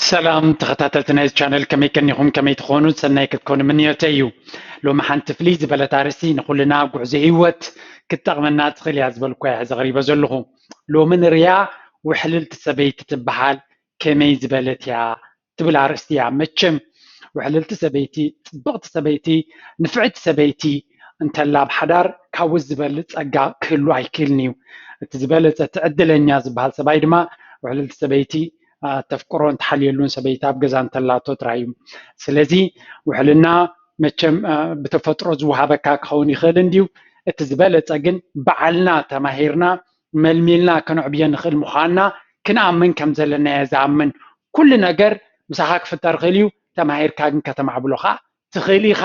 ሰላም ተኸታተልቲ ናይዚ ቻነል፣ ከመይ ቀኒኹም? ከመይ ትኾኑ? ሰናይ ክትኮኑ ምንዮተይ እዩ። ሎሚ ሓንቲ ፍልይ ዝበለት ኣርእስቲ ንኹልና ኣብ ጉዕዞ ህይወት ክትጠቕመና ትኽእል እያ ዝበልኩ እያ ሕዚ ኣቕሪበ ዘለኹ። ሎሚ ንሪኣ ውሕልልቲ ሰበይቲ ትበሃል ከመይ ዝበለት እያ ትብል ኣርእስቲ እያ። መቸም ውሕልልቲ ሰበይቲ፣ ጽብቕቲ ሰበይቲ፣ ንፍዕቲ ሰበይቲ እንተላ ኣብ ሓዳር ካብኡ ዝበልጽ ጸጋ ክህሉ ኣይክእልን እዩ። እቲ ዝበለጸ፣ እቲ ዕድለኛ ዝበሃል ሰብኣይ ድማ ውሕልልቲ ሰበይቲ፣ ኣ፣ ተፍቅሮን ትሓልየሉን ሰበይቲ ኣብ ገዛ እንተላቶ ጥራይ እዩ። ስለዚ ውሕልና መቸም፣ ኣ፣ ብተፈጥሮ ዝወሃበካ ክኸውን ይኽእል እንድዩ። እቲ ዝበለጸ ግን ባዕልና ተማሂርና መልሚልና ከነዕብዮ ንኽእል ምዃንና ክንኣምን ከም ዘለና እየ ዝኣምን። ኩሉ ነገር ምሳኻ ክፍጠር ይኽእል እዩ፣ ተማሂርካ ግን ከተማዕብሎ ኸኣ ትኽእል ኢኻ።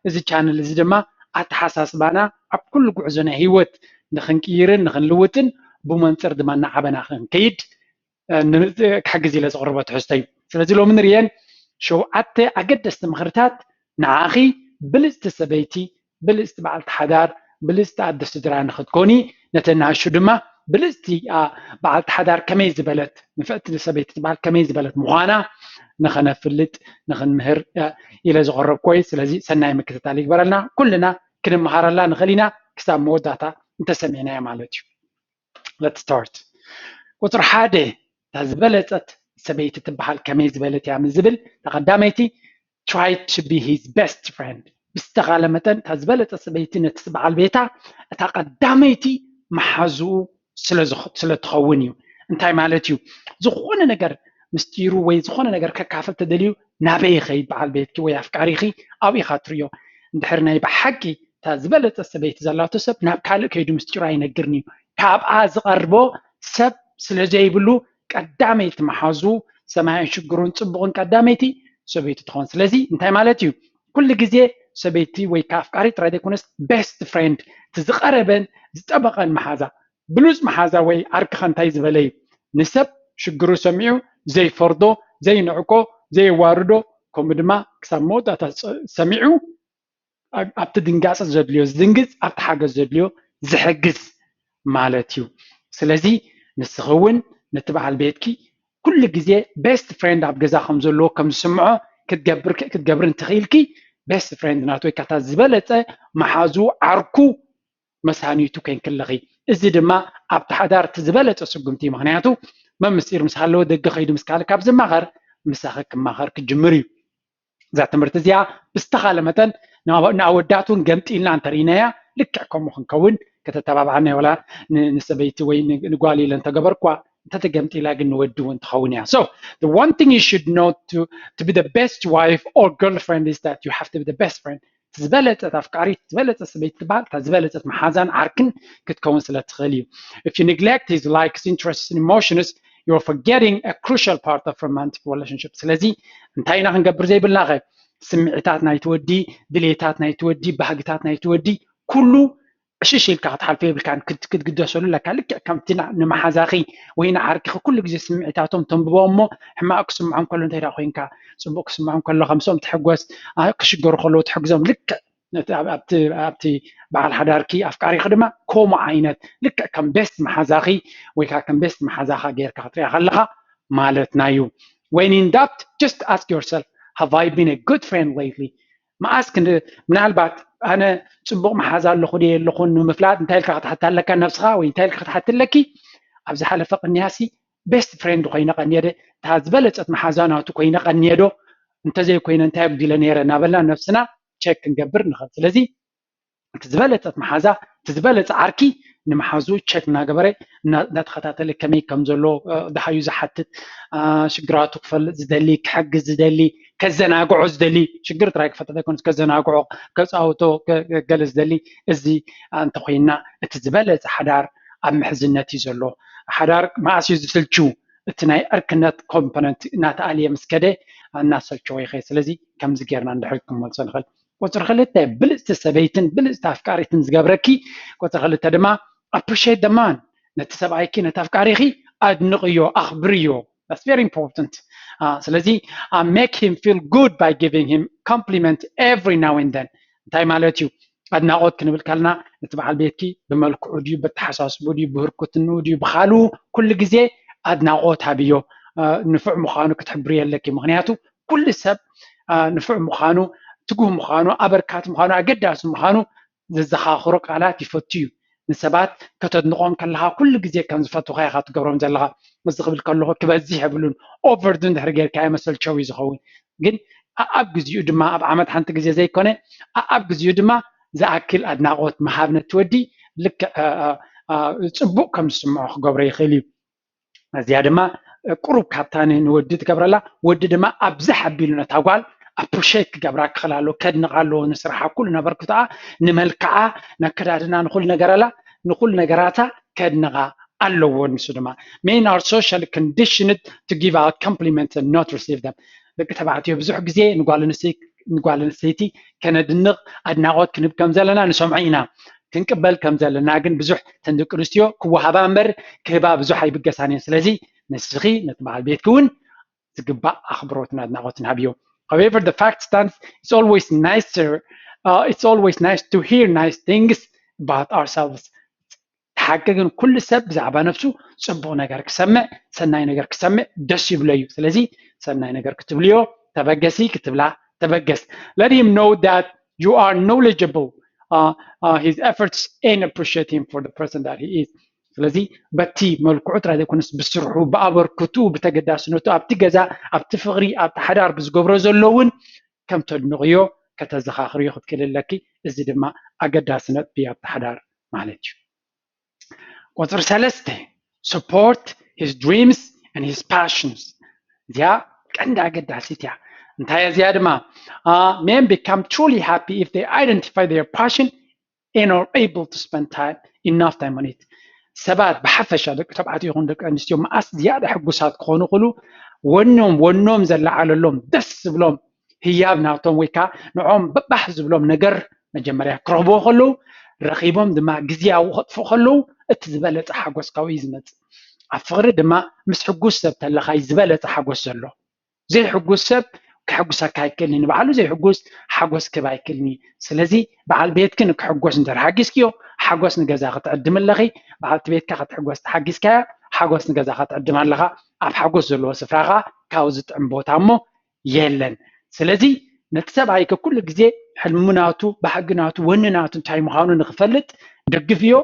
እዚ ቻነል እዚ ድማ ኣተሓሳስባና ኣብ ኩሉ ጉዕዞ ናይ ህይወት ንኽንቅይርን ንኽንልውጥን ብመንጽር ድማ እናዓበና ክንከይድ፣ እ፣ ን-፣ ክሕግዝ ኢለ ዘቕርቦ ትሕዝቶ እዩ። ስለዚ ሎሚ ንርእየን ሸውዓተ ኣገደስቲ ምኽርታት ንዓኺ ብልጽቲ ሰበይቲ፣ ብልጽቲ በዓልቲ ሓዳር፣ ብልጽቲ ኣደ ስድራ ንኽትኮኒ፣ ነተን ንኣሽቱ ድማ ብልጽቲ፣ ኣ፣ በዓልቲ ሓዳር ከመይ ዝበለት፣ ንፍዕቲ ሰበይቲ ትበሃል ከመይ ዝበለት ምዃና ንኸነፍልጥ፣ ንኽንምህር፣ እ፣ ኢለ ዘቐረብኩ እዩ። ስለዚ ሰናይ ምክትታል ይግበረልና። ኩልና ክንመሃረላ ንኽእል ኢና፣ ክሳብ መወዳእታ እንተሰሚዕናዮ ማለት እዩ። Let's start። ቁጽሪ ሓደ፣ እታ ዝበለጸት ሰበይቲ ትበሃል ከመይ ዝበለት እያ ምስ ዝብል፣ እታ ቀዳመይቲ፣ try to be his best friend። ብዝተኻለ መጠን እታ ዝበለጸት ሰበይቲ ነቲ በዓል ቤታ እታ ቀዳመይቲ መሓዝኡ ስለ ዝኸ-፣ ስለ ትኸውን እዩ። እንታይ ማለት እዩ? ዝኾነ ነገር ምስጢሩ ወይ ዝኾነ ነገር ከካፍል ተደልዩ ናበይ ይኸይድ? በዓል ቤትኪ ወይ ኣፍቃሪኺ ኣብኡ ኢኻ ትርእዮ። እንድሕር ናይ ብሓቂ እታ ዝበለጸት ሰበይቲ ዘላቶ ሰብ ናብ ካልእ ከይዱ ምስጢሩ ኣይነግርን እዩ። ካብኣ ዝቐርቦ ሰብ ስለ ዘይብሉ ቀዳመይቲ መሓዙ ሰማይን ሽግሩን ጽቡቕን ቀዳመይቲ ሰበይቲ ትኾን። ስለዚ እንታይ ማለት እዩ? ኩሉ ግዜ ሰበይቲ ወይ ከኣ ኣፍቃሪት ጥራይ ዘይኮነስ ቤስት ፍሬንድ፣ እቲ ዝቐረበን ዝጠበቐን መሓዛ፣ ብሉጽ መሓዛ ወይ ዓርክኻ እንታይ ዝበለ እዩ? ንሰብ ሽግሩ ሰሚዑ ዘይፈርዶ፣ ዘይንዕቆ፣ ዘየዋርዶ፣ ከምኡ ድማ ክሳብ መወዳእታ ሰ-፣ ሰሚዑ ኣብ-፣ ኣብቲ ድንጋጸ ዘድልዮ ዝድንግጽ፣ ኣብቲ ሓገዝ ዘድልዮ ዝሕግዝ ማለት እዩ። ስለዚ ንስኺ እውን ነቲ በዓል ቤትኪ ኩሉ ግዜ ቤስት ፍሬንድ ኣብ ገዛ ከም ዘለዎ ከም ዝስምዖ ክትገብር-፣ ክትገብሪ እንተኽኢልኪ፣ ቤስት ፍሬንድ ናቱ ወይ ካታ ዝበለጸ መሓዙ ዓርኩ መሳኒቱ ኮይንኪ ኣለኺ። እዚ ድማ ኣብቲ ሓዳር እቲ ዝበለጸ ስጉምቲ እዩ። ምኽንያቱ መምስጢር ምስ ሃለወ ደገ ከይዱ ምስ ካልእ ካብ ዝማኸር ምሳኺ ክማኸር ክጅምር እዩ። እዛ ትምህርቲ እዚኣ ብዝተኻለ መጠን ንኣወ-፣ ንኣወዳት እውን ገምጢልና እንተርኢናያ ልክዕ ከምኡ ክንከውን ከተተባብዓና እያ። ወላ ን-፣ ንሰበይቲ ወይ ን-፣ ንጓል ኢለ እንተገበርኳ እንተተገምጢላ ግን ንወዲ እውን ትኸውን እያ። So, the one thing you should know to, to be the best wife or girlfriend is that you have to be the best friend. እቲ ዝበለጸት ኣፍቃሪት፣ ዝበለጸት ሰበይቲ ትበሃል፣ እታ ዝበለጸት መሓዛን ዓርክን ክትከውን ስለ ትኽእል እዩ። If you neglect his likes, interests, and emotions, you're forgetting a crucial part of romantic relationship. ስለዚ እንታይ ኢና ክንገብር ዘይብልናኸ? ስምዒታት ናይቲ ወዲ፣ ድሌታት ናይቲ ወዲ፣ ባህግታት ናይቲ ወዲ፣ ኩሉ ዕሽሽ ኢልካ ክትሓልፎ የብልካን። ክት-፣ ክትግደሰሉ ኣለካ። ልክዕ ከምቲ ና-፣ ንመሓዛኺ ወይ ንዓርክኺ ኩሉ ግዜ ስምዒታቶም ተንብቦ እሞ ሕማቕ ክስምዖም ከሎ እንታይ ደኣ ኮይንካ፣ ጽቡቕ ክስምዖም ከሎ ከምሶም ትሕጎስ፣ ኣ-፣ ክሽገሩ ከለዉ ትሕግዞም። ልክዕ ነቲ ኣብ-፣ ኣብቲ፣ ኣብቲ በዓል ሓዳርኪ ኣፍቃሪኺ ድማ ከምኡ ዓይነት ልክዕ ከም ቤስት መሓዛኺ ወይ ከዓ ከም ቤስት መሓዛኻ ጌርካ ክትሪኣ ከለኻ ማለትና እዩ። When in doubt, just ask yourself, have I been a good friend lately? መኣስ ክንዲ ምናልባት ኣነ ጽቡቕ መሓዛ ኣለኹ ድየ የለኹን ንምፍላጥ እንታይ ኢልካ ክትሓታ ኣለካ ነብስኻ ወይ እንታይ ኢልካ ክትሓቲ ኣለኪ? ኣብ ዝሓለፈ ቅንያሲ ቤስት ፍሬንድ ኮይነ ቀንየ ዶ? እታ ዝበለጸት መሓዛ ናቱ ኮይነ ቀንየ ዶ? እንተዘይኮይነ እንታይ ኣጉዲለ ነይረ እናበልና ነብስና ቸክ ክንገብር ንኽእል። ስለዚ እቲ ዝበለጸት መሓዛ፣ እቲ ዝበለጸ ዓርኪ ንመሓዙ ቸክ እናገበረ፣ እና-፣ እናተኸታተለ ከመይ ከም ዘሎ፣ እ፣ ደሃዩ ዝሓትት፣ እ፣ ሽግራቱ ክፈልጥ ዝደሊ፣ ክሕግዝ ዝደሊ፣ ከዘናግዖ ዝደሊ፣ ሽግር ጥራይ ክፈልጥ ኣይኮነስ፣ ከዘናግዖ፣ ከጻውቶ፣ ከ-፣ ገለ ዝደሊ፣ እዚ እንተኾይንና፣ እቲ ዝበለጸ ሓዳር ኣብ ምሕዝነት እዩ ዘሎ። ሓዳር መኣስ እዩ ዝስልችው? እቲ ናይ ዕርክነት ኮምፖነንት እናተኣልየ ምስ ከደ፣ እናሰልቸወ ይኸይድ። ስለዚ ከምዚ ጌርና እንድሕር ክንመልሶ ንኽእል። ቁጽሪ ክልተ፣ ብልጽቲ ሰበይትን ብልጽቲ ኣፍቃሪትን ዝገብረኪ። ቁጽሪ ክልተ ድማ፣ appreciate the man፣ ነቲ ሰብኣይኪ፣ ነቲ ኣፍቃሪኺ ኣድንቕዮ፣ ኣኽብርዮ። That's very important። አ፣ ስለዚ፣ አ፣ make him feel good by giving him compliment every now and then። እንታይ ማለት እዩ? ኣድናቖት ክንብል ከለና፣ ነቲ በዓል ቤትኪ ብመልክዑ ድዩ፣ በተሓሳስቡ ድዩ፣ ብህርኩትንኡ ድዩ፣ ብኻልኡ፣ ኩሉ ግዜ ኣድናቖት ሃብዮ። ንፉዕ ምዃኑ ክትሕብርዮ ኣለኪ። ምኽንያቱ ኩሉ ሰብ ንፉዕ ምዃኑ፣ ትጉህ ምዃኑ፣ ኣበርካቲ ምዃኑ፣ ኣገዳሲ ምዃኑ ዘዘኻኽሮ ቃላት ይፈቱ እዩ። ንሰባት ከተድንቖም ከለኻ ኩሉ ግዜ ከም ዝፈትኻ ኢኻ ትገብሮም ዘለኻ። እዚ ክብል ከለኹ ክበዝሕ የብሉን፣ ኦቨር ድን ድሕሪ ጌርካዮ መሰልቸው እዩ ዝኸውን። ግን ኣብ ግዜኡ ድማ ኣብ ዓመት ሓንቲ ግዜ ዘይኮነ ኣብ ግዜኡ ድማ ዝኣክል ኣድናቖት ምሃብ ነቲ ወዲ ልክዕ ጽቡቕ ከም ዝስምዖ ክገብሮ ይኽእል እዩ። እዚኣ ድማ ቁሩብ ካብታ ንወዲ ትገብረላ፣ ወዲ ድማ ኣብዝሕ ኣቢሉ ነታ ጓል ኣፕሪሼት ክገብራ ክኽእል ኣለዎ፣ ከድንቓ ኣለዎ ንስርሓ፣ ኩሉ ነበርክቶኣ፣ ንመልክዓ፣ ነከዳድና፣ ንኹሉ ነገራላ፣ ንኹሉ ነገራታ ከድንቓ ኣለዎ። ንሱ ድማ men are socially conditioned to give out compliments and not receive them። ደቂ ተባዕትዮ ብዙሕ ግዜ ንጓል ኣንስተይቲ ከነድንቕ ኣድናቖት ክንብ ከም ዘለና ንሰምዖ ኢና። ክንቅበል ከም ዘለና ግን ብዙሕ ተን ደቂ ኣንስትዮ ክወሃባ እምበር ክህባ ብዙሕ ኣይብገሳን እየን። ስለዚ ንስኺ ነቲ በዓል ቤትኪ እውን ዝግባእ ኣኽብሮትን ኣድናቖትን ሃብዮ። However, the fact stands, it's always nicer, uh, it's always nice to hear nice things about ourselves. ሓቂ ግን ኩሉ ሰብ ብዛዕባ ነፍሱ ጽቡቕ ነገር ክሰምዕ፣ ሰናይ ነገር ክሰምዕ ደስ ይብሎ እዩ። ስለዚ ሰናይ ነገር ክትብልዮ ተበገሲ፣ ክትብላ ተበገስ። Let him know that you are knowledgeable, uh, uh, his efforts and appreciate him for the person that he is. ስለዚ በቲ መልክዑ ጥራይ ዘይኮነስ ብስርሑ፣ ብኣበርክቱ፣ ብተገዳስነቱ ኣብቲ ገዛ፣ ኣብቲ ፍቕሪ፣ ኣብቲ ሓዳር ብዝገብሮ ዘሎ እውን ከም ተድንቕዮ ከተዘኻኽርዮ ክትክእል ኣለኪ። እዚ ድማ ኣገዳሲ ነጥቢ ኣብቲ ሓዳር ማለት እዩ። ቁፅሪ ሰለስተ support his dreams and his passions። እዚኣ ቀንዲ ኣገዳሲት እያ። እንታይ እዚኣ ድማ men become truly happy if they identify their passion and are able to spend time, enough time on it። ሰባት ብሓፈሻ ደቂ ተባዕትዮ ይኹን ደቂ ኣንስትዮ መኣስ ዝያዳ ሕጉሳት ክኾኑ ክሉ ወኖም ወኖም ዘለዓለሎም ደስ ዝብሎም ህያብ ናቶም ወይ ከዓ ንዖም በባሕ ዝብሎም ነገር መጀመርያ ክረኽብዎ ከለዉ ረኺቦም ድማ ግዜያዊ ከጥፍኡ ከለዉ እቲ ዝበለፀ ሓጎስ ካብኡ እዩ ዝመፅእ። ኣብ ፍቕሪ ድማ ምስ ሕጉስ ሰብ ተለኻይ ዝበለፀ ሓጎስ ዘሎ። ዘይሕጉስ ሰብ ከሕጉሰካ ኣይክእልን፣ ንባዕሉ ዘይሕጉስ ሓጎስ ክህብ ኣይክእልን እዩ። ስለዚ በዓል ቤትኪ ንክሕጎስ እንተ ሓጊዝክዮ ሓጎስ ንገዛ ክትዕድም ኣለኺ። በዓልቲ ቤትካ ክትሕጎስ ተሓጊዝካያ ሓጎስ ንገዛ ክትዕድም ኣለኻ። ኣብ ሓጎስ ዘለዎ ስፍራኻ ካብኡ ዝጥዕም ቦታ እሞ የለን። ስለዚ ነቲ ሰብኣይከ ኩሉ ግዜ ሕልሚ ናቱ፣ ባህጊ ናቱ፣ ወኒ ናቱ እንታይ ምዃኑ ንክፈልጥ ደግፍዮ፣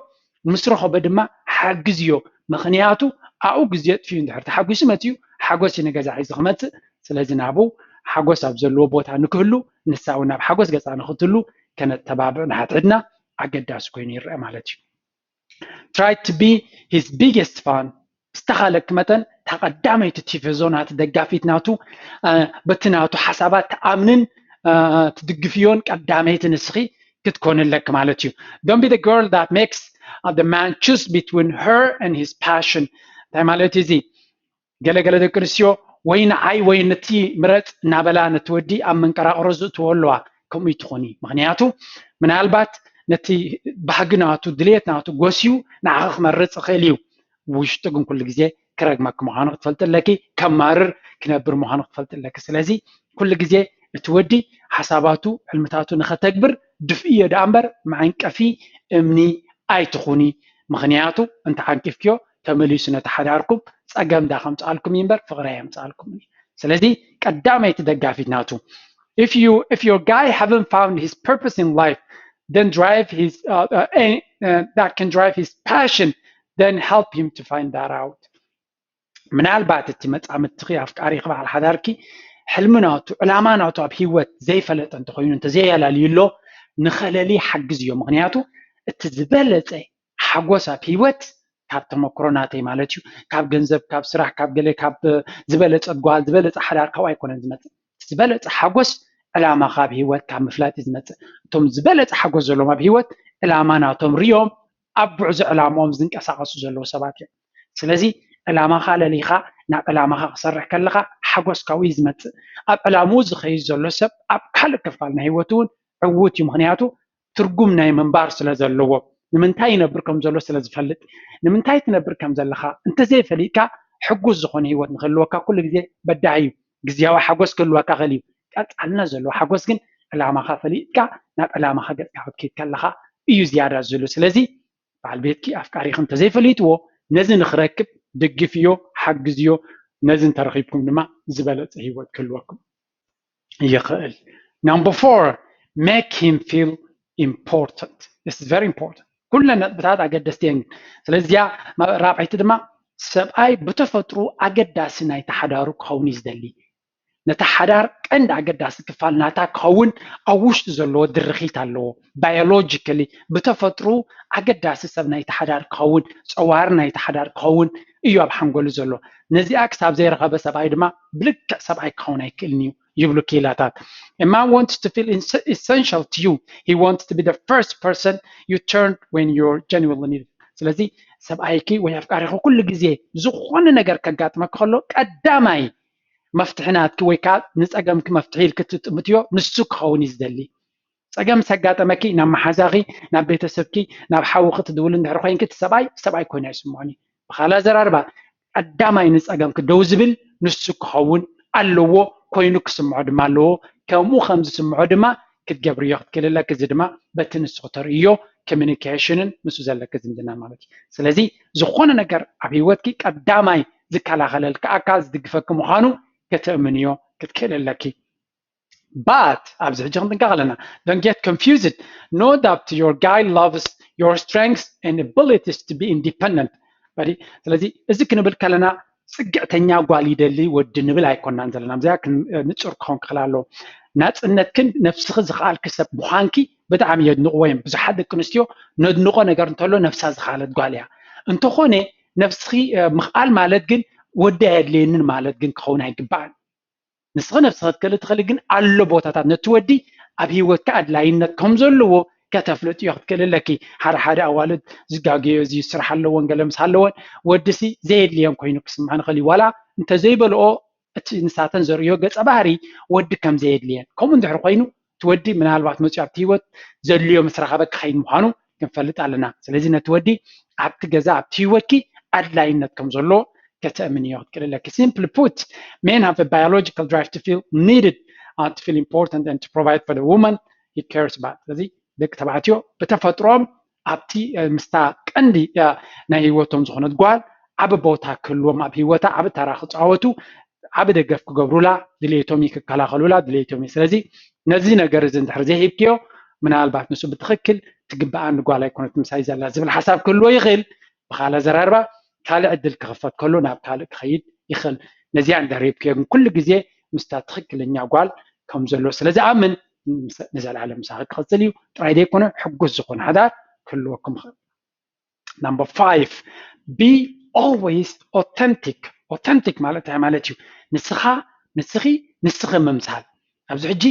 ምስ ረኸቦ ድማ ሓግዝዮ። ምኽንያቱ ኣብኡ ግዜ የጥፍዩ እንድሕር ተሓጒሱ መፅዩ ሓጎስ እዩ ንገዛ ሒዙ ክመፅእ። ስለዚ ናብኡ ሓጎስ ኣብ ዘለዎ ቦታ ንክህሉ ንሳ እውን ናብ ሓጎስ ገፃ ንክትህሉ ከነተባብዕ ንሓድሕድና ኣገዳሲ ኮይኑ ይረአ ማለት እዩ። Try to be his biggest fan። ዝተኻለክ መጠን እታ ቀዳመይቲ ቲፈዞ ናቲ ደጋፊት ናቱ በቲ ናቱ ሓሳባት ትኣምንን ትድግፍዮን ቀዳመይቲ ንስኺ ክትኮኒ ኣለክ ማለት እዩ። Don't be the girl that makes the man choose between her and his passion። እንታይ ማለት እዚ? ገለገለ ደቂ ኣንስትዮ ወይ ንዓይ ወይ ነቲ ምረፅ እናበላ ነቲ ወዲ ኣብ መንቀራቕሮ ዝእትዎ ኣለዋ። ከምኡ ይትኾኒ። ምኽንያቱ ምናልባት ነቲ ባህጊ ናቱ ድልየት ናቱ ጎስዩ ንዓኺ ክመርፅ ይኽእል እዩ። ውሽጡ ግን ኩሉ ግዜ ክረግመኪ ምዃኑ ክትፈልጢ ኣለኪ። ከማርር ክነብር ምዃኑ ክትፈልጢ ኣለኪ። ስለዚ ኩሉ ግዜ እቲ ወዲ ሓሳባቱ ሕልምታቱ ንኸተግብር ድፍእዮ ደኣ እምበር መዐንቀፊ እምኒ ኣይትኹኒ። ምኽንያቱ እንተዓንቂፍክዮ ተመሊሱ ነቲ ሓዳርኩም ፀገም ዳ ከምፅኣልኩም እዩ እምበር ፍቕሪ ኣየምፅኣልኩም እዩ። ስለዚ ቀዳመይቲ ደጋፊት ናቱ if you if your guy haven't found his purpose in life, then drive his uh, uh, any, uh, that can drive his passion, then help him to find that out. ምናልባት እቲ መፃምድትኺ ኣፍቃሪኺ በዓል ሓዳርኪ ሕልሚ ናቱ ዕላማ ናቱ ኣብ ሂወት ዘይፈለጠ እንተኮይኑ እንተዘየላልዩ ኣሎ ንኸለሊ ሓግዝዮ። ምክንያቱ እቲ ዝበለፀ ሓጎስ ኣብ ሂወት ካብ ተመክሮ ናተይ ማለት እዩ፣ ካብ ገንዘብ፣ ካብ ስራሕ፣ ካብ ገለ፣ ካብ ዝበለፀት ጓል፣ ዝበለፀ ሓዳር ካብኡ ኣይኮነን ዝመፅእ። ዝበለፀ ሓጎስ ዕላማኻ ኣብ ሂወት ካብ ምፍላጥ እዩ ዝመፅእ። እቶም ዝበለፀ ሓጎስ ዘለዎም ኣብ ሂወት ዕላማ ናቶም ሪኦም ኣብ ጉዕዞ ዕላማኦም ዝንቀሳቀሱ ዘለዉ ሰባት እዮም። ስለዚ ዕላማኻ ለሊኻ ናብ ዕላማኻ ክሰርሕ ከለኻ ሓጎስ ካብኡ እዩ ዝመፅእ። ኣብ ዕላምኡ ዝኸይድ ዘሎ ሰብ ኣብ ካልእ ክፋል ናይ ሂወቱ እውን ዕዉት እዩ። ምክንያቱ ትርጉም ናይ ምንባር ስለ ዘለዎ፣ ንምንታይ ይነብር ከም ዘሎ ስለ ዝፈልጥ። ንምንታይ ትነብር ከም ዘለኻ እንተዘይፈሊጥካ ሕጉስ ዝኾነ ሂወት ንክህልወካ ኩሉ ግዜ በዳሂ እዩ። ግዝያዊ ሓጎስ ክህልወካ ክእል እዩ። ቀፃልነት ዘለዎ ሓጎስ ግን ዕላማኻ ፈሊጥካ ናብ ዕላማኻ ገፅካ ክትከይድ ከለኻ እዩ ዝያዳ ዝህሉ። ስለዚ በዓል ቤትኪ ኣፍቃሪኺ እንተዘይፈሊጥዎ ነዚ ንክረክብ ድግፍዮ፣ ሓግዝዮ። ነዚ እንተረኺብኩም ድማ ዝበለፀ ሂወት ክህልወኩም ይኽእል። Number four, make him feel important. This is very important. ኩለን ነጥብታት ኣገደስቲ እየን። ስለዚያ ራብዐይቲ ድማ ሰብኣይ ብተፈጥሮ ኣገዳሲ ናይቲ ሓዳሩ ክኸውን እዩ ዝደሊ። ነታ ሓዳር ቀንዲ ኣገዳሲ ክፋል ናታ ክኸውን ኣብ ውሽጡ ዘለዎ ድርኺት ኣለዎ። ባዮሎጂካሊ ብተፈጥሮ ኣገዳሲ ሰብ ናይቲ ሓዳር ክኸውን፣ ፀዋሪ ናይቲ ሓዳር ክኸውን እዩ ኣብ ሓንጎሉ ዘሎ። ነዚኣ ክሳብ ዘይረኸበ ሰብኣይ ድማ ብልክዕ ሰብኣይ ክኸውን ኣይክእልን እዩ ይብሉ ክኢላታት። A man wants to feel essential to you. He wants to be the first person you turn when you're genuinely needed. ስለዚ ሰብኣይኪ ወይ ኣፍቃሪኹ ኩሉ ግዜ ዝኾነ ነገር ከጋጥመኪ ከሎ ቀዳማይ መፍትሒ ናትኪ ወይ ከዓ ንፀገምኪ መፍትሒ ኢልኪ ትጥምትዮ ንሱ ክኸውን እዩ ዝደሊ። ፀገም ምስ ኣጋጠመኪ ናብ መሓዛኺ፣ ናብ ቤተሰብኪ፣ ናብ ሓውኺ ትድውሊ እንድሕር ኮይንኪ እቲ ሰብኣይ ሰብኣይ ኮይኑ ኣይስምዖን እዩ። ብኻልእ ኣዘራርባ ቀዳማይ ንፀገምኪ ደው ዝብል ንሱ ክኸውን ኣለዎ፣ ኮይኑ ክስምዖ ድማ ኣለዎ። ከምኡ ከም ዝስምዖ ድማ ክትገብርዮ ክትክእል ኣለኪ። እዚ ድማ በቲ ንሱ ክተርእዮ ኮሚኒኬሽንን ምስ ዘለኪ ዝምድና ማለት እዩ። ስለዚ ዝኾነ ነገር ኣብ ሂወትኪ ቀዳማይ ዝከላኸለልኪ ኣካል ዝድግፈኪ ምዃኑ ከተእምንዮ ክትክእል ኣለኪ። But ኣብዚ ሕጂ ክንጥንቀቕ ኣለና። Don't get confused. Know that your guy loves your strengths and abilities to be independent. ስለዚ እዚ ክንብል ከለና ፅግዕተኛ ጓል ይደሊ ወዲ ንብል ኣይኮናን ዘለና። እዚኣ ንፁር ክኸውን ክኽእል ኣለዎ። ናፅነትክን ነብስኺ ዝኸኣልኪ ሰብ ምዃንኪ ብጣዕሚ የድንቕዎ እዮም። ብዙሓት ደቂ ኣንስትዮ ነድንቖ ነገር እንተሎ ነብሳ ዝኸኣለት ጓል እያ። እንተኾነ ነብስኺ ምኽኣል ማለት ግን ወዲ ኣየድልየንን ማለት ግን ክኸውን ኣይግባእን። ንስኺ ነብስኺ ክትክእሊ ትኽእሊ፣ ግን ኣሎ ቦታታት ነቲ ወዲ ኣብ ሂወትካ ኣድላይነት ከም ዘለዎ ከተፍልጥዮ ክትክእሊ ኣለኪ። ሓደ ሓደ ኣዋልድ ዝጋገዮ እዚ ስራሕ ኣለወን ገለ ምስ ኣለወን ወድሲ ዘየድልየን ኮይኑ ክስምዐን ይኽእል እዩ። ዋላ እንተዘይበልኦ እቲ ንሳተን ዘርእዮ ገፀ ባህሪ ወዲ ከም ዘየድልየን። ከምኡ እንድሕር ኮይኑ እቲ ወዲ ምናልባት መፅኡ ኣብቲ ሂወት ዘድልዮ ምስ ረኸበ ክኸይድ ምዃኑ ክንፈልጥ ኣለና። ስለዚ ነቲ ወዲ ኣብቲ ገዛ ኣብቲ ሂወትኪ ኣድላይነት ከም ዘሎ ከተእምንዮ ክትክእል ኣለኪ። Simply put, men have a biological drive to feel needed, uh, to feel important and to provide for the woman he cares about. ስለዚ ደቂ ተባዕትዮ ብተፈጥሮም ኣብቲ ምስታ ቀንዲ ናይ ሂወቶም ዝኾነት ጓል ዓቢ ቦታ ክህልዎም፣ ኣብ ሂወታ ዓቢ ተራ ክፃወቱ፣ ዓቢ ደገፍ ክገብሩላ ድሌቶም እዩ፣ ክከላኸሉላ ድሌቶም እዩ። ስለዚ ነዚ ነገር እዚ እንድሕር ዘይሂብክዮ ምናልባት ንሱ ብትኽክል ትግበኣኒ ጓል ኣይኮነት ምሳይ ዘላ ዝብል ሓሳብ ክህልዎ ይኽእል። ብኻልእ ኣዘራርባ ካልእ ዕድል ክኽፈት ከሎ ናብ ካልእ ክኸይድ ይኽእል። ነዚኣ እንድሕር ሂብክዮ ግን ኩሉ ግዜ ምስታ ትኽክለኛ ጓል ከም ዘሎ ስለ ዝኣምን ንዘለዓለም ምሳኺ ክቕፅል እዩ። ጥራይ ዘይኮነ ሕጉስ ዝኾነ ሓዳር ክህልወኩም ይኽእል። Number five, be always authentic. Authentic ማለት እንታይ ማለት እዩ? ንስኻ ንስኺ ንስኺ ምምሳል። ኣብዚ ሕጂ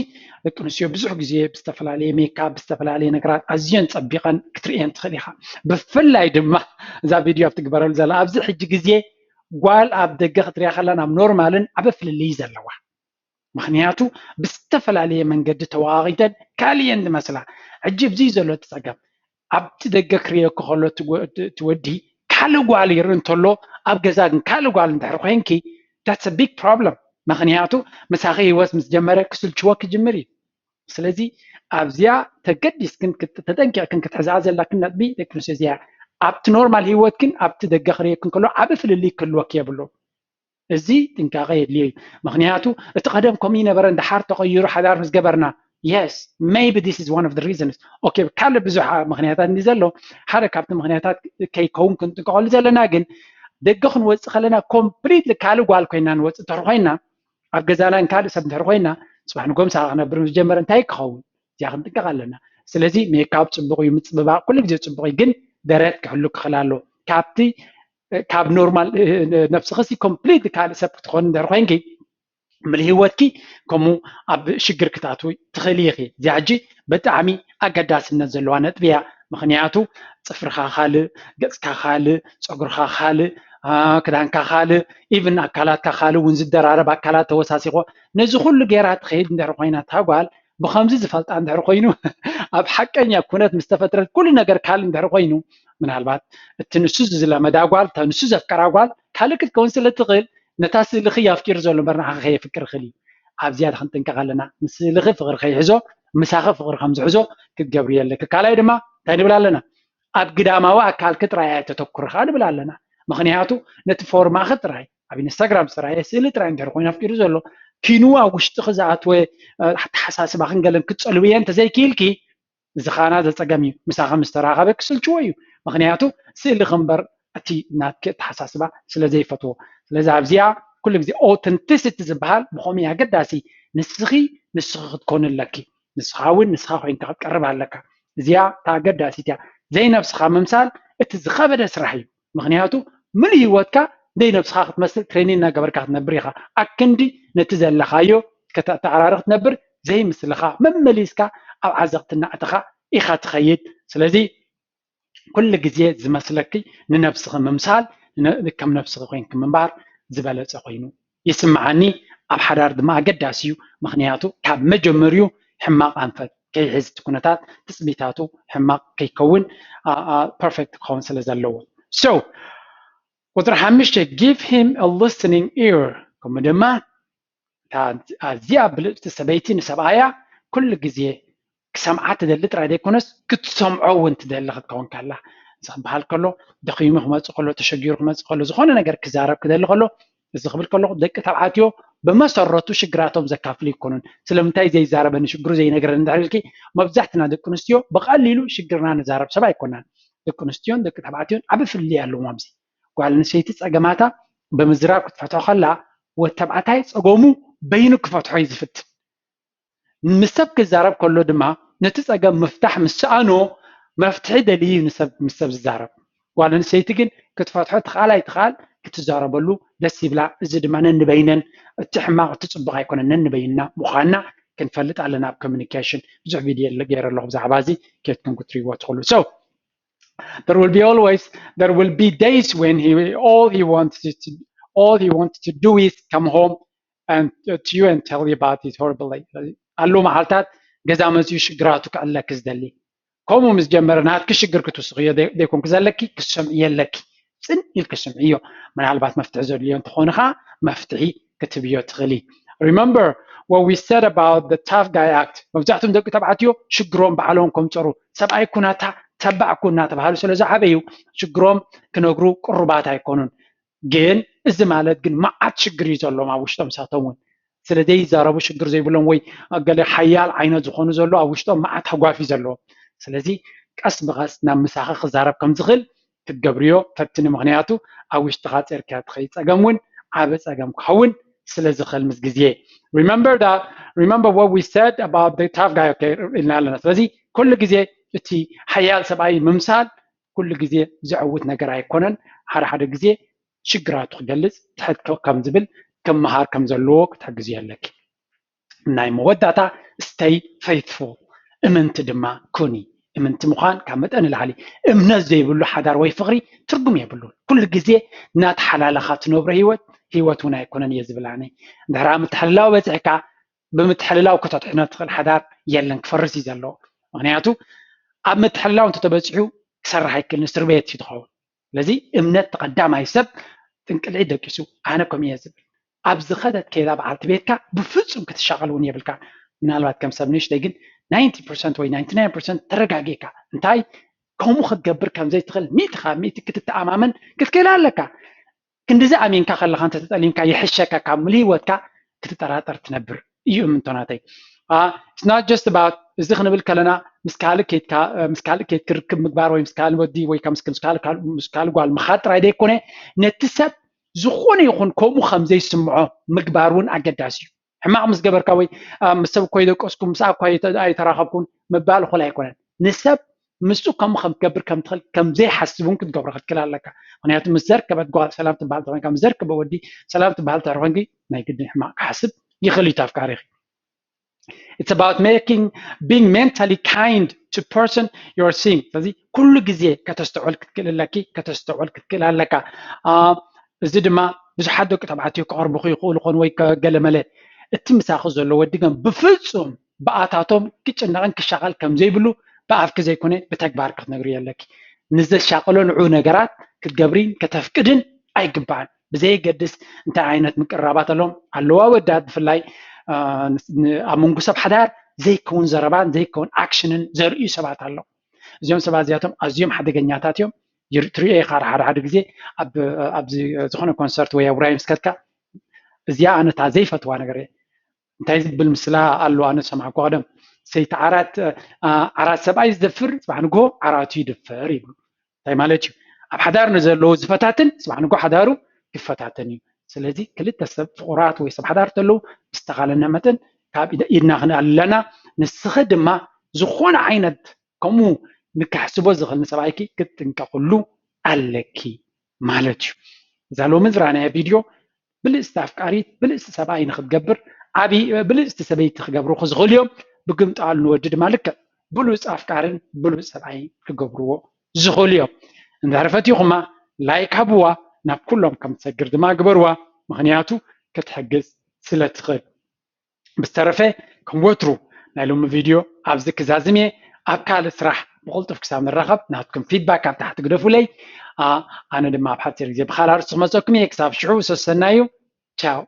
ደቂ ኣንስትዮ ብዙሕ ግዜ ብዝተፈላለየ ሜካፕ ብዝተፈላለየ ነገራት ኣዝየን ፀቢቐን ክትርእየን ትኽእል ኢኻ። ብፍላይ ድማ እዛ ቪድዮ ኣብ ትግበረሉ ዘላ ኣብዚ ሕጂ ግዜ ጓል ኣብ ደገ ክትሪኣ ከላ ናብ ኖርማልን ዓቢ ፍልልይ ዘለዋ። ምኽንያቱ ብዝተፈላለየ መንገዲ ተዋቂጠን ካልእ እየን ዝመስላ። ሕጂ ኣብዚ ዘሎ እቲ ፀገም ኣብቲ ደገ ክርእየኪ ከሎ እቲ ወዲ ካልእ ጓል ይርኢ እንተሎ ኣብ ገዛ ግን ካልእ ጓል እንድሕር ኮይንኪ that's a big problem። ምኽንያቱ ምሳኺ ሂወት ምስ ጀመረ ክስልችወኪ ክጅምር እዩ። ስለዚ ኣብዚኣ ተገዲስክን ተጠንቂቕክን ክትሕዝኣ ዘላክን ነጥቢ ደቂ ኣንስትዮ እዚኣ ኣብቲ ኖርማል ሂወትክን ኣብቲ ደገ ክርእየክን ከሎ ዓቢ ፍልልይ ክህልወኪ የብሉን። እዚ ጥንቃቐ የድልዮ እዩ። ምኽንያቱ እቲ ቀደም ከምኡ ይነበረ፣ እንድሓር ተቐይሩ ሓዳር ምስ ገበርና yes, maybe this is one of the reasons. Okay, ካልእ ብዙሕ ምኽንያታት እንዲ ዘሎ ሓደ ካብቲ ምኽንያታት ከይከውን ክንጥንቀቐሉ ዘለና ግን ደገ ክንወፅእ ከለና ኮምፕሊትሊ ካልእ ጓል ኮይና ንወፅእ እንተር ኮይና ኣብ ገዛና ካልእ ሰብ እንተር ኮይና ፅባሕ ንጎ ምሳኻ ክነብር ምስ ጀመረ እንታይ ክኸውን? እዚኣ ክንጥንቀቕ ኣለና። ስለዚ ሜካፕ ፅቡቕ እዩ፣ ምፅብባቕ ኩሉ ግዜ ፅቡቕ እዩ፣ ግን ደረት ክሕሉ ክኽእል ኣለዎ። ካብቲ ካብ ኖርማል ነብስኺ ሲ ኮምፕሊት ካልእ ሰብ ክትኾን እንድሕር ኮይንኪ ምል ህይወትኪ ከምኡ ኣብ ሽግር ክትኣትዊ ትኽእሊ ኢኺ። እዚኣ ሕጂ ብጣዕሚ ኣገዳስነት ዘለዋ ነጥቢ እያ። ምኽንያቱ ፅፍርኻ ካልእ፣ ገፅካ ካልእ፣ ፀጉርኻ ካልእ፣ ክዳንካ ካልእ፣ ኢቭን ኣካላትካ ካልእ እውን ዝደራረብ ኣካላት ተወሳሲኾ ነዚ ኩሉ ገይራ ትኸይድ እንድሕር ኮይና እታ ጓል ብኸምዚ ዝፈልጣ እንድሕር ኮይኑ ኣብ ሓቀኛ ኩነት ምስ ተፈጥረት ኩሉ ነገር ካልእ እንድሕር ኮይኑ ምናልባት እቲ ንሱ ዝለመዳ ጓል እታ ንሱ ዘፍቀራ ጓል ካልእ ክትከውን ስለ ትኽእል ነታ ስእልኺ ኣፍቂሩ ዘሎ እምበር ንዓኺ ከየፍቅር ይኽእል እዩ። ኣብዚኣ ክንጥንቀቕ ኣለና። ንስእልኺ ፍቕሪ ከይሕዞ ምሳኺ ፍቕሪ ከም ዝሕዞ ክትገብሪ የለኪ። ካልኣይ ድማ እንታይ ንብል ኣለና? ኣብ ግዳማዊ ኣካልኪ ጥራይ ኣይተተኩሪ ከዓ ንብል ኣለና። ምኽንያቱ ነቲ ፎርማኺ ጥራይ ኣብ ኢንስታግራም ዝተረኣየ ስእሊ ጥራይ እንድሕር ኮይኑ ኣፍቂሩ ዘሎ፣ ኪኑ ኣብ ውሽጥኺ ዝኣትወ ኣተሓሳስባኽን ገለን ክትፀልውየ እንተዘይክኢልኪ፣ እዚ ኻና ዘፀገም እዩ። ምሳኻ ምስ ተራኸበ ክስልችዎ እዩ። ምክንያቱ ስእሊ ክንበር እቲ ናትኪ ኣተሓሳስባ ስለ ዘይፈትዎ። ስለዚ ኣብዚኣ ኩሉ ግዜ ኦተንቲሲቲ ዝበሃል ብኸመይ ኣገዳሲ፣ ንስኺ ንስኺ ክትኮን ኣለኪ። ንስኻ እውን ንስኻ ኮይንካ ክትቀርብ ኣለካ። እዚኣ እታ ኣገዳሲት እያ። ዘይነብስኻ ምምሳል እቲ ዝኸበደ ስራሕ እዩ። ምክንያቱ ምሉእ ህይወትካ ደይ ነብስኻ ክትመስል ትሬኒን እናገበርካ ክትነብር ኢኻ። ኣክንዲ ነቲ ዘለኻዮ ከተተዓራሪ ክትነብር ዘይምስልኻ መመሊስካ ኣብ ዓዘቕቲ እናእተኻ ኢኻ ትኸይድ። ስለዚ ኩሉ ግዜ ዝመስለኪ ንነብስኺ ምምሳል፣ ን- ከም ነብስኺ ኮይንኪ ምንባር ዝበለጸ ኮይኑ ይስምዓኒ። ኣብ ሓዳር ድማ ኣገዳሲ እዩ። ምክንያቱ ካብ መጀመርዩ ሕማቕ ኣንፈት ከይሕዝ፣ እቲ ኩነታት ትጽቢታቱ ሕማቕ ከይከውን፣ ፐርፌክት ክኸውን ስለ ዘለዎ። So ቁፅሪ ሓሙሽተ፣ give him a listening ear። ከምኡ ድማ እታ ኣዝያ ብልፅቲ ሰበይቲ ንሰብኣያ ኩሉ ግዜ ክሰምዓ ትደሊ ጥራይ ዘይኮነስ ክትሰምዖ እውን ትደሊ ክትከውን ከላ፣ እዚ ክበሃል ከሎ ደኺሙ ክመፅእ ከሎ፣ ተሸጊሩ ክመፅእ ከሎ፣ ዝኾነ ነገር ክዛረብ ክደሊ ከሎ፣ እዚ ክብል ከለኹ ደቂ ተባዕትዮ ብመሰረቱ ሽግራቶም ዘካፍሉ ኣይኮኑን። ስለምንታይ ዘይዛረበኒ፣ ሽግሩ ዘይነግረኒ እንድሕር ኢልኪ፣ መብዛሕትና ደቂ ኣንስትዮ ብቐሊሉ ሽግርና ንዛረብ ሰብ ኣይኮናን። ደቂ ኣንስትዮን ደቂ ተባዕትዮን ዓቢ ፍልልይ ኣለዎም ኣብዚ። ጓል ኣንስተይቲ ጸገማታ ብምዝራብ ክትፈትሖ ከላ፣ ወዲ ተባዕታይ ጸገሙ በይኑ ክፈትሖ እዩ ዝፍትን። ምስ ሰብ ክዛረብ ከሎ ድማ ነቲ ጸገም ምፍታሕ ምስ ሰኣኖ፣ መፍትሒ ደልዩ እዩ ንሰብ ምስ ሰብ ዝዛረብ። ጓል ኣንስተይቲ ግን ክትፈትሖ ትኽኣል ኣይትኽኣል ክትዛረበሉ ደስ ይብላ። እዚ ድማ ነንበይነን እቲ ሕማቕ እቲ ጽቡቕ ኣይኮነን፣ ነንበይንና ምዃንና ክንፈልጥ ኣለና። ኣብ ኮሚኒኬሽን ብዙሕ ቪድዮ ገይረ ኣለኹ ብዛዕባ እዚ፣ ኬድኩም ክትሪእዎ ትኽእሉ። So there will be always, there will be days when he, all he wants to, all he wants to do is come home and, uh, to you and tell you about it horribly. ኣለዉ መዓልታት ገዛ መፅዩ ሽግራቱ ክዕለኪ ዝደሊ። ከምኡ ምስ ጀመረ ናትኪ ሽግር ክትውስኽዮ ደይ- ዘይኮንኪ ዘለኪ፣ ክትሰምዕዮ ኣለኪ። ጽን ኢልኪ ስምዕዮ። ምናልባት መፍትሒ ዘድልዮ እንተኾነ ኸዓ መፍትሒ ክትብዮ ትኽእሊ። Remember what we said about the tough guy act. መብዛሕትኦም ደቂ ተባዕትዮ ሽግሮም ባዕሎም ከምፀሩ፣ ሰብኣይ ኩናታ ተባዕ ኩን እናተባሃሉ ስለ ዝዓበዩ ሽግሮም ክነግሩ ቅሩባት ኣይኮኑን። ግን እዚ ማለት ግን መዓት ሽግር እዩ ዘለዎም ኣብ ውሽጦም ሳቶም እውን ስለ ዘይዛረቡ ሽግር ዘይብሎም ወይ ገለ ሓያል ዓይነት ዝኾኑ ዘሎ ኣብ ውሽጦም መዓት ሃጓፍ እዩ ዘለዎም። ስለዚ ቀስ ብቐስ ናብ ምሳኺ ክዛረብ ከም ዝኽእል ክትገብርዮ ፈትኒ። ምኽንያቱ ኣብ ውሽጥኻ ጸርክያ ትኸይ ጸገም እውን ዓቢ ጸገም ክኸውን ስለ ዝኽእል ምስ ግዜ። Remember that, remember what we said about the tough guy, okay? ኢልና ኣለና። ስለዚ ኩሉ ግዜ እቲ ሓያል ሰብኣይ ምምሳል ኩሉ ግዜ ዘዕውት ነገር ኣይኮነን። ሓደ ሓደ ግዜ ሽግራቱ ክገልጽ ትሕት ከም ዝብል ክመሃር ከም ዘለዎ ክትሕግዝዮ ኣለኪ። ናይ መወዳእታ stay faithful፣ እምንቲ ድማ ኩኒ። እምንቲ ምዃን ካብ መጠን ንላዕሊ፣ እምነት ዘይብሉ ሓዳር ወይ ፍቕሪ ትርጉም የብሉን። ኩሉ ግዜ እናተሓላለኻ ትነብሮ ህይወት ህይወት እውን ኣይኮነን እየ ዝብል ኣነ። እንድሕር ኣብ ምትሕልላው በፂሕካ ብምትሕልላው ክተድሕኖ ትኽእል ሓዳር የለን፣ ክፈርስ እዩ ዘለዎ። ምክንያቱ ኣብ ምትሕልላው እንተተበፂሑ ክሰርሕ ኣይክእልን፣ እስር ቤት እዩ ትኸውን። ስለዚ እምነት ተቐዳማይ ሰብ ጥንቅልዒ ደቂሱ ኣነ ከምኡ እየ ዝብል። ኣብ ዝኸደት ከይዳ በዓልቲ ቤትካ ብፍጹም ክትሻቐል እውን የብልካ። ምናልባት ከም ሰብ ንእሽተይ ግን ናይንቲ ፐርሰንት ወይ ናይንቲ ናይን ፐርሰንት ተረጋጊእካ እንታይ ከምኡ ክትገብር ከም ዘይትኽእል ሚእቲ ካብ ሚእቲ ክትተኣማመን ክትክእል ኣለካ። ክንድዚ ኣሚንካ ከለኻ እንተተጠሊምካ ይሕሸካ ካብ ሙሉ ህይወትካ ክትጠራጠር ትነብር እዩ እምንቶ ናተይ። It's not just about እዚ ክንብል ከለና ምስ ካልእ ኬድካ ምስ ካልእ ኬድ ክርክብ ምግባር ወይ ምስ ካልእ ወዲ ወይ ምስ ካልእ ጓል ምኻድ ጥራይ ዘይኮነ ነቲ ሰብ ዝኾነ ይኹን ከምኡ ከም ዘይስምዖ ምግባር እውን ኣገዳሲ እዩ። ሕማቕ ምስ ገበርካ ወይ ምስ ሰብ እኮ ይደቀስኩ ምስ ኣኳ ኣይተራኸብኩን ምባል እኹል ኣይኮነን። ንሰብ ምስኡ ከምኡ ከም ትገብር ከም ትኽእል ከም ዘይሓስብ እውን ክትገብሮ ክትክእል ኣለካ። ምክንያቱ ምስ ዘርከበት ጓል ሰላም ትበሃል ተኾንካ ምስ ዘርከበ ወዲ ሰላም ትበሃል ተኾንኪ ናይ ግድን ሕማቕ ክሓስብ ይኽእል እዩ ኣፍቃሪኺ። It's about making being mentally kind to person you're seeing። ስለዚ ኩሉ ግዜ ከተስተውዕል ክትክእል ኣለኪ፣ ከተስተውዕል ክትክእል ኣለካ። እዚ ድማ ብዙሓት ደቂ ተባዕትዮ ክቐርቡኹ ይኽእሉ ኾኑ ወይ ገለመለ እቲ ምሳኺ ዘሎ ወዲ ግን ብፍጹም ብኣታቶም ክጭነቕን ክሻቐል ከም ዘይብሉ ብኣፍኪ ዘይኮነ ብተግባር ክትነግርዮ ኣለኪ። ንዘሻቕሎ ንዑ ነገራት ክትገብሪን ከተፍቅድን ኣይግባእን። ብዘየገድስ እንታይ ዓይነት ምቅርራባት ኣለዎም ኣለዋ ወዳት ብፍላይ ኣብ መንጎ ሰብ ሓዳር ዘይከውን ዘረባን ዘይከውን ኣክሽንን ዘርእዩ ሰባት ኣለዉ። እዚኦም ሰባት እዚኣቶም ኣዝዮም ሓደገኛታት እዮም። ትሪኦ ኢኻ ሓደ ሓደ ግዜ ኣብዚ ዝኾነ ኮንሰርት ወይ ኣብ ራይ ምስ ከድካ እዚኣ ኣነ እታ ዘይፈትዋ ነገር እየ። እንታይ ዝብል ምስላ ኣሎ ኣነ ዝሰማዕኩ ቀደም፣ ሰይቲ ዓራት ዓራት ሰብኣይ ዝደፍር ፅባሕ ንግሆ ዓራቱ ይድፈር ይብሉ። እንታይ ማለት እዩ? ኣብ ሓዳር ንዘለዉ ዝፈታትን ፅባሕ ንግሆ ሓዳሩ ይፈታተን እዩ። ስለዚ ክልተ ሰብ ፍቑራት ወይ ሰብ ሓዳር ተለዉ ብዝተኻለና መጠን ካብ ኢድና ክንኣሊ ኣለና። ንስኺ ድማ ዝኾነ ዓይነት ከምኡ ንክሕስቦ ዝኽእል ንሰብኣይኪ ክትጥንቀቕሉ ኣለኪ ማለት እዩ። እዛ ሎሚ ዝረኣናያ ቪድዮ ብልፅቲ ኣፍቃሪት ብልፅቲ ሰብኣይ ንክትገብር ዓብዪ ብልፅቲ ሰበይቲ ክገብሩ ክዝኽእሉ እዮም። ብግምጣሉ ንወዲ ድማ ልክዕ ብሉፅ ኣፍቃርን ብሉፅ ሰብኣይ ክገብርዎ ዝኽእሉ እዮም። እንድሕር ፈቲኹማ ላይክ ሃብዋ፣ ናብ ኩሎም ከም ትሰግር ድማ ግበርዋ፣ ምኽንያቱ ክትሕግዝ ስለ ትኽእል። ብዝተረፈ ከም ወትሩ ናይ ሎሚ ቪድዮ ኣብዚ ክዛዝም እየ። ኣብ ካልእ ስራሕ ብቕልጡፍ ክሳብ ንራኸብ ናትኩም ፊድባክ ኣብ ታሕቲ ግደፉለይ። ኣነ ድማ ኣብ ሓፂር ግዜ ብኻልእ ኣርእስቲ ክመፀኩም እየ። ክሳብ ሽዑ ሰሰናዩ። ቻው።